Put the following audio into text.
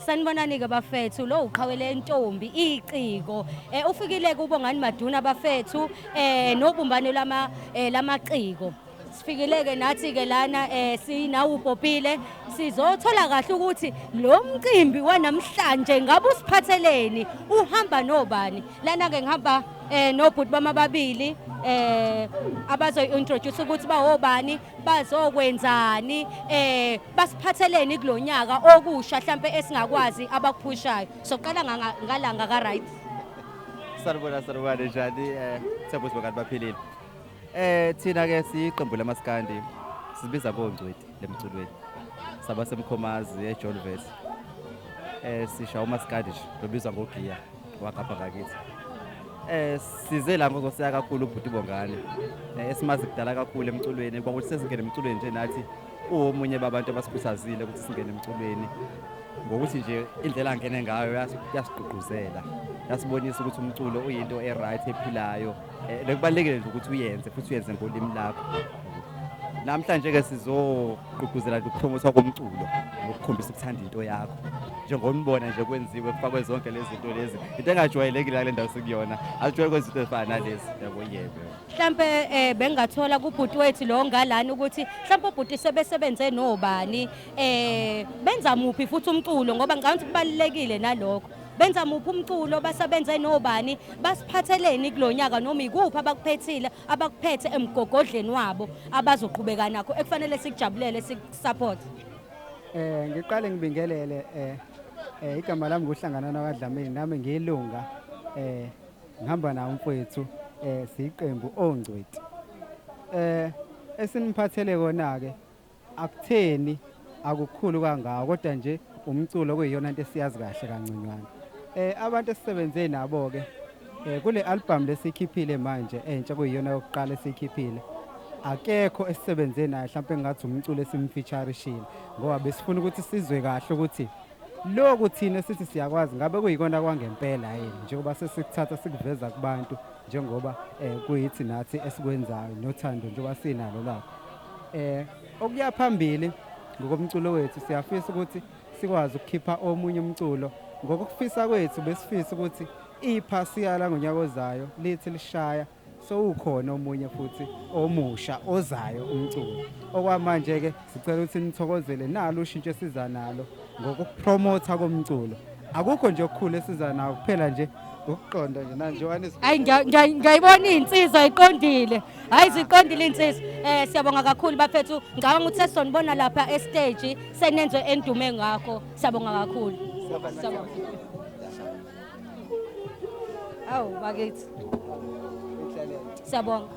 Sanibonani-ke bafethu, lo uqhawe lentombi iciko. Ufikile kuBongani Maduna bafethu nobumbano lama lamaciko. Sifikile-ke nathi-ke lana sinawo ubhobhile sizothola kahle ukuthi lo mcimbi wanamhlanje ngabe usiphatheleni uhamba nobani. Lana-ke ngihamba nobhuti bami ababili abazoyi-introduce ukuthi bawobani bazokwenzani basiphatheleni kulonyaka okusha mhlambe esingakwazi abakuphushayo. Soqala ngalanga ka right. Sanibona sanibona njani themba ukuthi bangathi baphilile. Thina ke siyiqembu lamaskandi sibiza ngongcweti lemculweni. Saba semkhomazi eJolvet. Sisha umaskandi nje lobizwa ngoGiya wakapha ngakithi. Size la ngozosiya kakhulu ubhuti Bongani. Esimazi kudala kakhulu emculweni kwakuthi sesingene emculweni nje nathi uwomunye babantu abasikhuthazile ukuthi singene emculweni. Ngokuthi nje indlela angene ngayo yasigqugquzela. Yasibonisa ukuthi umculo uyinto e-right ephilayo. Bekubalulekile nje ukuthi uyenze futhi uyenze ngolimi lakho. Namhlanje ke sizogqugquzela nje ukupromothwa komculo ngokukhombisa ukuthanda into yakho. Njengonibona nje kwenziwe kufakwe zonke lezi zinto lezi. Into engajwayelekile kule ndawo sikuyona. Asijwayele kwenza izinto ezifana nalezi. Yabo yebo. Mhlambe bengathola kubhuti wethu lo ngalana ukuthi mhlambe ubhuti sebesebenze nobani benza muphi futhi umculo ngoba ngicabanga ukuthi kubalulekile nalokho. Benza muphi umculo basebenze nobani basiphatheleni kulonyaka noma ikuphi abakuphethile abakuphethe emgogodleni wabo abazoqhubeka nakho ekufanele sikujabulele sikusupport. Ngiqale ngibingelele igama lami nguHlangana kaDlamini nami ngiyilunga ngihamba nawo umfowethu siyiqembu ongcweti. Esiniphathele kona ke akutheni akukhulu kangako kodwa nje umculo kuyiyona into esiyazi kahle kanconywana. Abantu esisebenze nabo ke kule album lesikhiphile manje entsha kuyiyona yokuqala esikhiphile. Akekho esisebenze naye mhlawumbe ngathi umculo esimfeaturishile ngoba besifuna ukuthi sizwe kahle ukuthi lokhu thina sithi siyakwazi ngabe kuyikona kwangempela yini njengoba sesikuthatha sikuveza kubantu njengoba kuyithi nathi esikwenzayo nothando njengoba sinalo lapho. Okuya phambili ngokomculo wethu siyafisa ukuthi sikwazi ukukhipha omunye umculo ngokufisa kwethu besifisa ukuthi iphasiya la ngonyaka ozayo lithi lishaya sowukhona omunye futhi omusha ozayo umculo. Okwamanje ke sicela ukuthi nithokozele nalo ushintsho esiza nalo ngokupromotha komculo. Akukho nje okukhulu esiza nawo kuphela nje ukuqonda nje manje Hayi ngiyayibona insizwa iqondile. Hayi ziqondile insizwa. Siyabonga kakhulu bafethu. Ngicabanga ukuthi sesizonibona lapha e stage senenze endume ngakho. Siyabonga kakhulu. Siyabonga. Awu bakithi. Siyabonga.